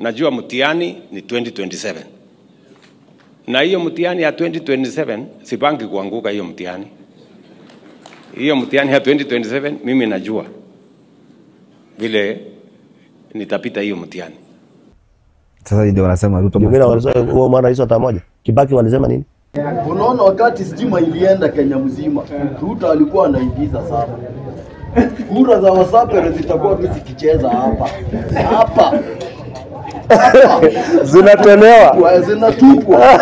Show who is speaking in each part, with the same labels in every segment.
Speaker 1: Najua mtihani ni 2027. Na hiyo mtihani ya 2027 sipangi kuanguka hiyo mtihani. Hiyo mtihani ya 2027 mimi najua vile nitapita hiyo mtihani.
Speaker 2: Sasa ndio wanasema Ruto.
Speaker 3: Ndio wanasema huo mwana hizo hata moja. Kibaki walisema nini?
Speaker 4: Unaona wakati stima ilienda Kenya mzima, Ruto alikuwa anaigiza sana. Kura za Wasapere zitakuwa tu zikicheza hapa. Hapa.
Speaker 2: Zinatolewa,
Speaker 4: zinatupwa.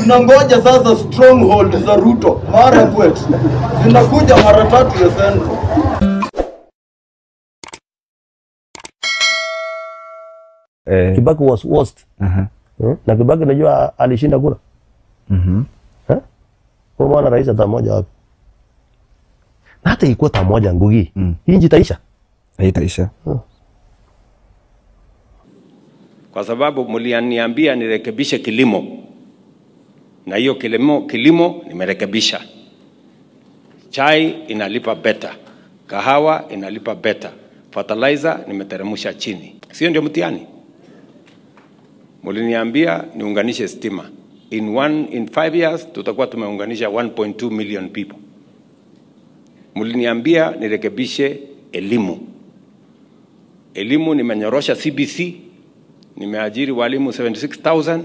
Speaker 4: Tunangoja sasa stronghold za Ruto, Marakwet. Zinakuja mara tatu ya Central.
Speaker 3: Kibaki was worst. Na Kibaki najua alishinda kura. Kwa maana rais hata moja wapi? Na hata ilikuwa hata moja Ngugi. Hii nchi itaisha.
Speaker 2: Haitaisha.
Speaker 1: Kwa sababu mlianiambia nirekebishe kilimo. Na hiyo kilimo nimerekebisha. Chai inalipa beta. Kahawa inalipa beta. Fertilizer nimeteremsha chini. Sio ndio mtihani? Mliniambia niunganishe stima. In 5 years tutakuwa tumeunganisha 1.2 million people. Mliniambia nirekebishe elimu. Elimu nimenyorosha CBC, nimeajiri walimu 76,000.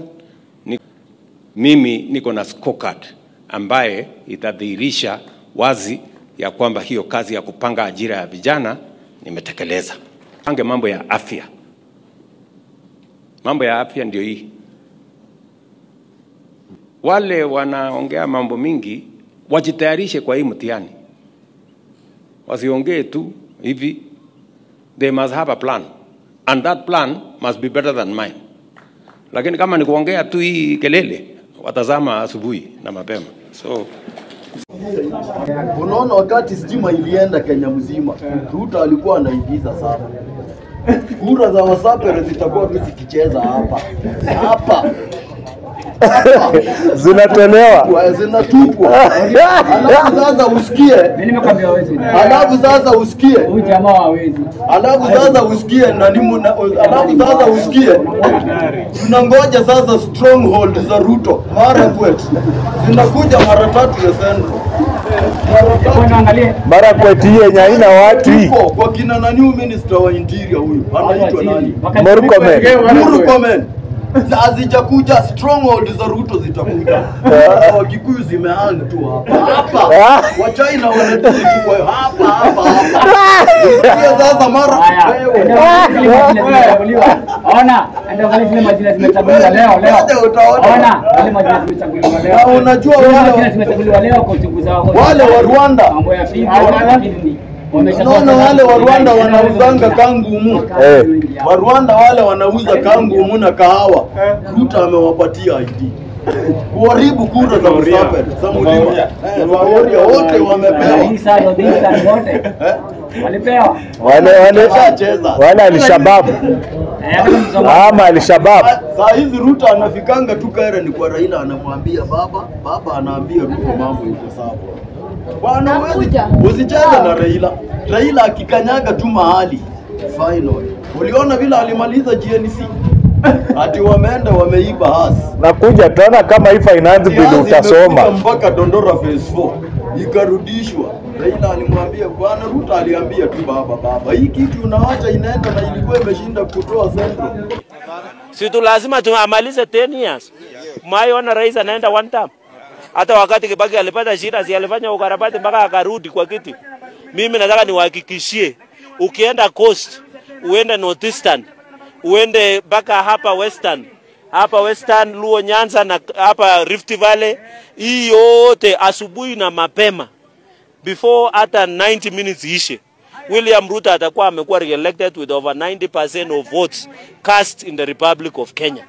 Speaker 1: Mimi niko na scorecard ambaye itadhihirisha wazi ya kwamba hiyo kazi ya kupanga ajira ya vijana nimetekeleza. Pange mambo ya afya. Mambo ya afya ndio hii. Wale wanaongea mambo mingi wajitayarishe kwa hii mtihani. Wasiongee tu hivi. They must have a plan. And that plan must be better than mine. Lakini kama ni kuongea tu hii kelele, watazama asubuhi na mapema. So
Speaker 4: unaona wakati stima ilienda Kenya mzima, Ruto alikuwa anaigiza sana. Kura za Wasapere zitakuwa tu zikicheza hapa. Hapa.
Speaker 2: Zinatolewa,
Speaker 4: zinatupwa. Alafu sasa usikie.
Speaker 5: Mimi nimekwambia hawezi.
Speaker 4: Alafu sasa usikie.
Speaker 5: Huyu jamaa hawezi.
Speaker 4: Alafu sasa usikie nani, alafu sasa usikie. Tunangoja sasa stronghold za Ruto, Marakwet. Zinakuja mara tatu ya Central.
Speaker 2: Marakwet hii yenye haina watu hii.
Speaker 4: Kwa kina nani minister wa interior huyu? Anaitwa nani?
Speaker 2: Murkomen.
Speaker 4: Murkomen. Hazijakuja stronghold za Ruto zitakuja. Wakikuyu zimehang tu hapa. Hapa. Wa China wanatupa kwa hapa hapa hapa. Sasa mara
Speaker 5: ona, ndio wale zile majina zimechaguliwa leo leo. Ona, wale majina zimechaguliwa leo.
Speaker 4: Na unajua wale
Speaker 5: majina zimechaguliwa leo kwa uchunguzi wao.
Speaker 4: Wale wa Rwanda.
Speaker 5: Mambo ya figo.
Speaker 4: Unaona wale wa Rwanda wanauzanga kangumu. Wa Rwanda wale wanauza kangumu na kahawa. Ruto amewapatia ID. Kuharibu kura za Musafiri, za Mulima. Za wote wamepewa.
Speaker 5: Wote. Walipewa.
Speaker 2: Wale Al-Shabaab. Ama Al-Shabaab.
Speaker 4: Saa hizi Ruto anafikanga tu Karen ni kwa Raila anamwambia baba, baba anaambia Ruto mambo iko sawa. Bwana usicheze na Raila. Raila akikanyaga tu mahali final. Uliona vile alimaliza GNC? Ati wameenda wameiba hasi.
Speaker 2: Nakuja tena kama hii finance bill utasoma.
Speaker 4: Mpaka Dondora phase 4 ikarudishwa. Raila alimwambia bwana Ruto aliambia tu baba baba, hii kitu unaacha inaenda na ilikuwa imeshinda kutoa Central.
Speaker 6: Si tu lazima tumalize 10 years. Maiona rais anaenda one term. Hata wakati Kibaki alipata shida, si alifanya ukarabati mpaka akarudi kwa kiti. Mimi nataka niwahakikishie, ukienda Coast, uende Northeastern, uende mpaka hapa Western, hapa Western, Luo Nyanza na hapa Rift Valley, hii yote asubuhi na mapema before hata 90 minutes ishe, William Ruto atakuwa amekuwa re-elected with over 90% of votes cast in the Republic of Kenya.